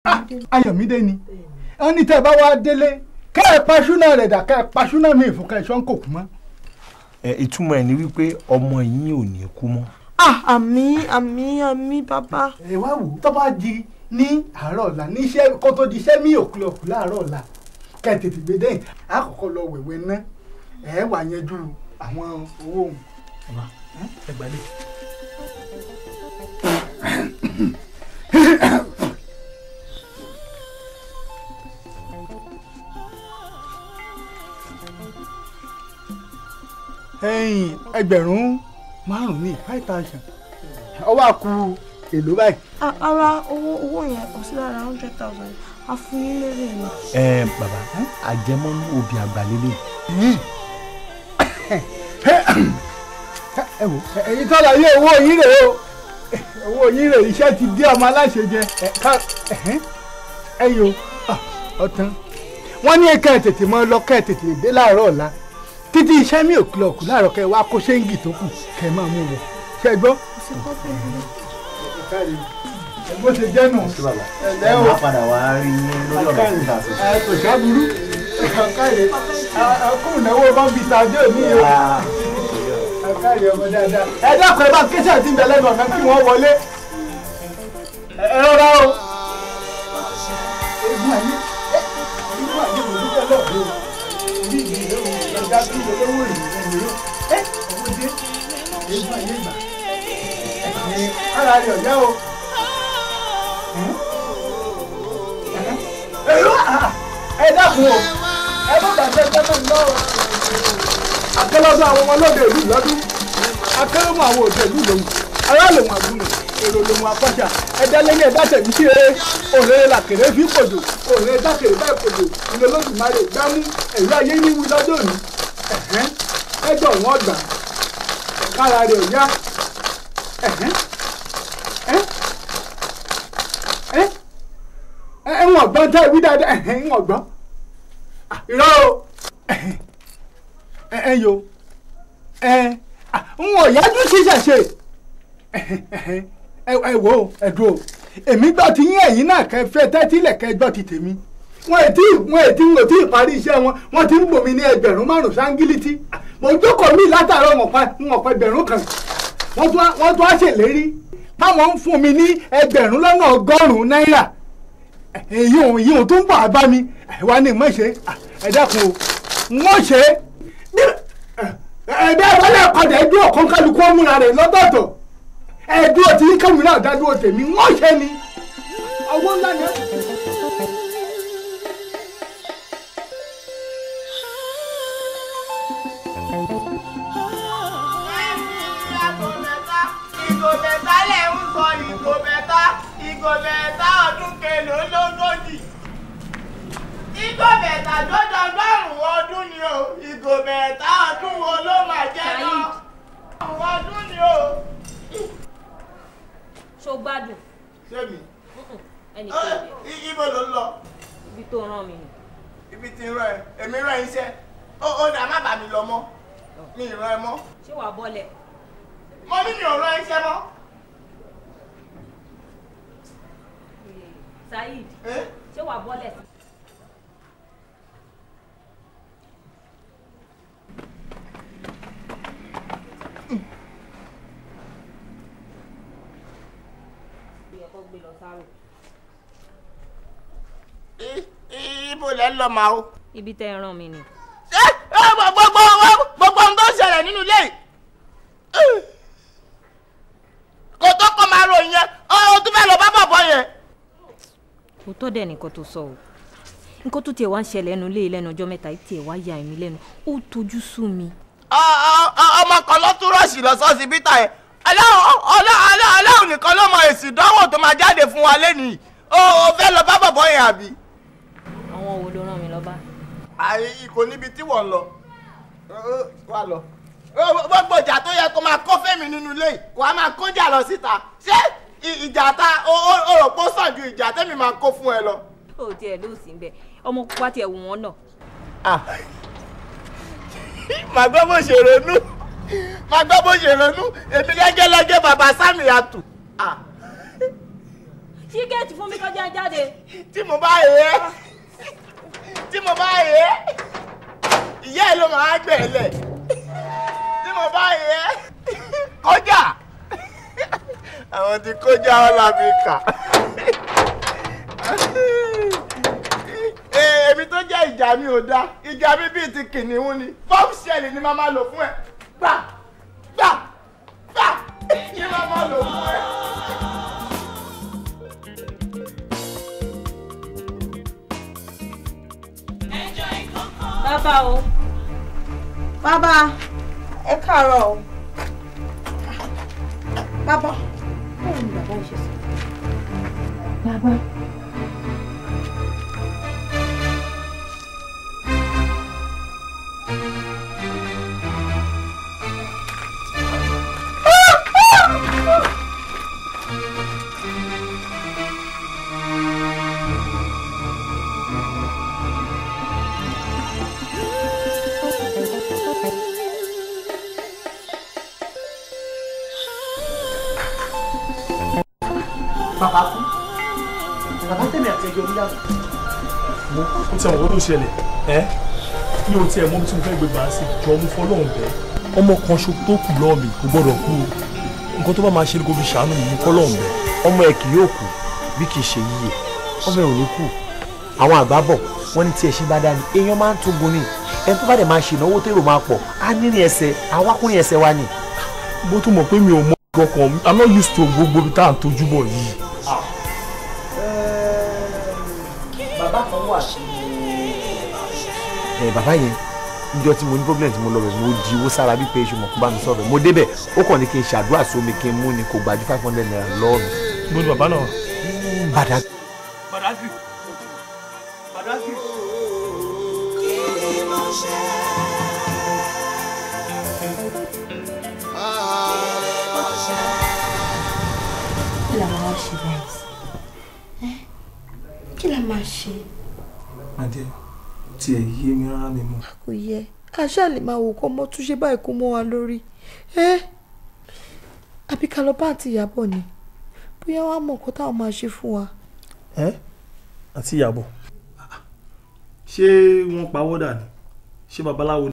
Ayọ̀mídé ni wọ́n ní tẹ́ ẹ bá wá délé kẹ́ ẹ paṣúná rẹ̀ dà kẹ́ ẹ paṣúná mi fún kẹ́ ẹ ṣọ́ ń kò kú mọ́. Ẹ ìtumọ̀ ẹ̀ ni wípé ọmọ yín ò ní kú mọ́. Àmín àmín àmín bàbá. Ẹ wá wò ó tó bá di ní àárọ̀ ọ̀la ní iṣẹ́ kó tó di iṣẹ́ mi o'clock láàárọ̀ ọ̀la kẹ́ ẹ tètè gbé dẹ́yìn á kọ́kọ́ lọ wẹ̀wẹ̀ ná ẹ wà yanjú àwọn owó òun. Ẹ gbàlẹ́. Ẹ̀yìn 5,000 ní 5,000 ọwọ́ àkú èlò báyìí. Ara owó yẹn kò sí lára 100,000 a fún yín lérè ni. Ẹ bàbá àjẹmọ́nú obì àgbà lélẹ̀. Ẹ wò ẹ̀yin tọ́lá yé owó yín rèé o, owó yín rèé, iṣẹ́ ti dé ọmọ aláṣẹ jẹ ẹ̀yin o ọ̀tán. Wọ́n ní kẹ́ ẹ̀ tètè mọ́ lọ kẹ́ ẹ̀ tètè dé láàárọ̀ ọ̀la títí iṣẹ́ mi o'clock láàárọ̀ kẹ́ ẹ wá kó ṣéǹgì tó kù kẹ́ ẹ máa mú wọ̀ ṣe é gbọ́. Bó ṣe jẹ́ nù. Ẹ máa padà wá rí yín lórí ọ̀rọ̀ fún ìdásí. Ẹ kò ṣàbùrú ọ̀kàrẹ̀ ọkùnrin náwó bá ń bi tàdé òní o. Ọ̀kàrẹ̀ ọmọ dáadáa. Ẹ dákun ẹ bá kéṣà tí ń bẹ lẹ́nu ọ̀nà kí wọ́n wọlé. Ẹ rọra o. Egun ayé egun ayé kò ní bẹ́ẹ̀ lọ́ọ̀dọ́ bí ìdílé ọjà bí olówó ìlú ẹ owó dé egun ayé gbà. Ara rẹ̀ ọ̀yá o. Ẹ dákun o, ẹ má bàjẹ́ jẹ́mọ̀ ń lọ o. Akẹ́lọ́dún àwọn ọmọ lóde ìlú lọ́dún, akẹ́lọ́mọ àwọn òde ìlú lòun, ará lòun àgùnà, èrò lòun àpàṣà, ẹ̀dá lẹ́yìn ẹ̀dá tẹ̀mí sí eré, òrèrè làkèrè fi pòjò, òrèrè dákèrè báyìí pòjò, ìlú Olódùmarè gbámú, ẹ̀rọ ayé ní wí lọ́dún òní. Ẹjọ́ wọn gbà, kára rẹ̀ ò yá. Ẹ wọ̀n gbọ́n tẹ́ wí dáadáa, ẹ wọ̀n gbọ́n. Irọ́ o, ẹ yo, ẹ ń wọ̀n yájú ṣíṣẹ̀ṣe. Ẹ wò ó, ẹ dúró. Èmi gbọ́ ti yín ẹ̀yìn náà kẹ́ fẹ́ tẹ́tílẹ̀ kẹ́ gbọ́ ti tèmi. Wọ́n ètí ì parí iṣẹ́ wọn, wọ́n ti ń bòmí ní 5,000 ṣáńgílítì. Mo jókòó mi látàárọ̀ wọ̀n pa 1,000. Wọ́n tún á ṣèlérí táwọn ń fún mi ní 1,100,000 náírà. Èyí òun tó ń bọ̀ bá mi wá ní mọ̀ ṣe ẹ dákun o wọ́n ṣe ẹ̀ẹ́dẹ́ ìwọlé padà ẹ̀dúró ọ̀kan kálukú ọ̀múra rẹ̀ lọ́tọ̀ọ̀tọ̀ ẹ̀dúró tí kẹ́mi náà dádúró tèmi wọ́n ṣe ni ọwọ́ ńlá ni. Ìgò mẹ́ta lẹ̀ ń sọ ìgò mẹ́ta ìgò mẹ́ta ọdún kelólógójì. Ìgò mẹ́ta dọ́dọ̀ọ́gọ́rùn-ún ọdún ni o, ìgò mẹ́ta ọdún wo ló máa jẹ́ náà? Ọdún ni o. Ṣó gbádùn? Ṣé mi? Ibo ló ń lọ? Ibi tó rán mi ni. Ibi tí ń rán ẹ, èmi rán iṣẹ́. Ó dà má bà mí lọ mọ́, mi ì rán ẹ mọ́. Ṣé wàá bọ́lẹ̀? Mo ní mi ò rán iṣẹ́ mọ́. Saheed, ṣé wàá bọ́lẹ̀ sí? Ibo lẹ ń lọ màá o. Ibi tẹ́ ẹ rán mi ni. Ṣé gbogbo ohun tó ń ṣẹlẹ̀ nínú ilé yìí kò tó kọ́ máa ròyìn yẹn, ó tún fẹ́ lọ bá bàbá yẹn. Òótọ́ dẹ̀ nìkan tó sọ o, nǹkan tó tiẹ̀ wá ń ṣẹlẹ̀ ẹnu lé lẹ́nu ọjọ́ mẹ́ta tiẹ̀ wá ya èmi lẹ́nu, ó tojú sú mi. Ọmọ kan ló tún rọ̀ṣì lọ sọ́sibítà yẹn, Ọlọ́run nìkan ló mọ èsì ìdánwò tó máa jáde fún wa lẹ́nìí, ó fẹ́ lọ bá bàbá yẹn àbí. Àwọn wo ló rán mi lọ bá? Kò níbi tí wọ́n lọ, wá lọ. Gbogbo ìjà tó yẹ kó máa kó fẹ́mi nínú ilé yìí kó a máa kójà lọ síta, ṣé ìjà ta ó rò pé ó sàn ju ìjà tẹ́mi máa kó fún ẹ lọ. Ó tiẹ̀ ló sì ń bẹ, ọmọ pupa tiẹ̀ wù wọ́n náà. Màá gbọ́ bó ṣe ronú, màá gbọ́ bó ṣe ronú, èmi lẹ́gẹ́lẹ́gẹ́ bàbá Sàmìyàtù. Ṣí géètì fún mi kọjá jáde. Tí mo bá yẹ, tí mo bá yẹ, ìyá ẹ ló máa gbẹ̀lẹ̀. Tí mo bá yẹ, kọjá. Àwọn ti kọjá all Africa. Èmi tó jẹ́ ìjà mi ò dáa, ìjà mi bíi ti kìnìún ni, fọ́ọ̀mù ni màá máa lò fún ẹ. Gbà gbà gbà ni màá máa lò fún ẹ. Bàbá o. Bàbá, ẹ káàárọ̀ o. Bàbá, báwo ni bàbá ṣe sọ? Bàbá. Bàbá kú. Bàbá tẹ̀mí àti ẹjọ́ oníyàwó. Mo ó ti àwọn ọ̀rọ̀ tó ṣẹlẹ̀ ẹ́ mi ò tiẹ̀ mọ bí tí mo fẹ́ gbé gbà sí jọ mú fọlọ́hún bẹ́ẹ̀. Ọmọ kan ṣo tó kù lọ́ọ̀ mi kò gbọ́dọ̀ kú o. Nǹkan tó bá máa ṣe ni kò fi ṣàánú mi mú fọlọ́hún bẹ́ẹ̀. Ọmọ ẹ kì yóò kú bí kì í ṣe yíyẹ. Ọmọ ẹ ò ní kú. Àwọn àgbà bọ̀ wọ́n ní tí ẹṣin bá dání èèyàn máa ń túgun ni. Ẹni tó bá dẹ̀ máa ṣe ìnáwó tèrò máa pọ̀ á nírìn ẹsẹ̀ àwákùnrin ẹsẹ̀ wa ni. Bó tún mọ̀ pé mi ò mọ ọkàn I'm not used to gbogbo ibi tá à ń tojú bọ̀ yìí. Bàbá kan wà sí ẹ bàbá yẹn níjọ́ tí mo ní problem tí mo lọ bẹ̀ mo di owó sára bí pé iṣu mọ̀ kó bá mi sọ̀rọ̀ mo débẹ̀ ó kàn ní kí n ṣàdúrà sómi kí n mú ni kò gbà ju 500 naira lọ́wọ́ mi. Mo ní bàbá náà. Badagry. Badagry. Badagry. Kí la máa ṣe báyìí? Kí la máa ṣe? Adé, tí ẹ yé mi rárá mi mọ́. Kò yẹ, a ṣáà lè máa wò kó mọ́ túnṣe báyìí kó mọ́ wa lórí. Àbí ká lọ bá àǹtí Ìyábọ̀ ni? Bóyá wọ́n á mọ̀ nǹkan táwọn máa ṣe fún wa. Àǹtí Ìyábọ̀. Ṣé wọ́n pawọ́dà ni? Ṣé babaláwo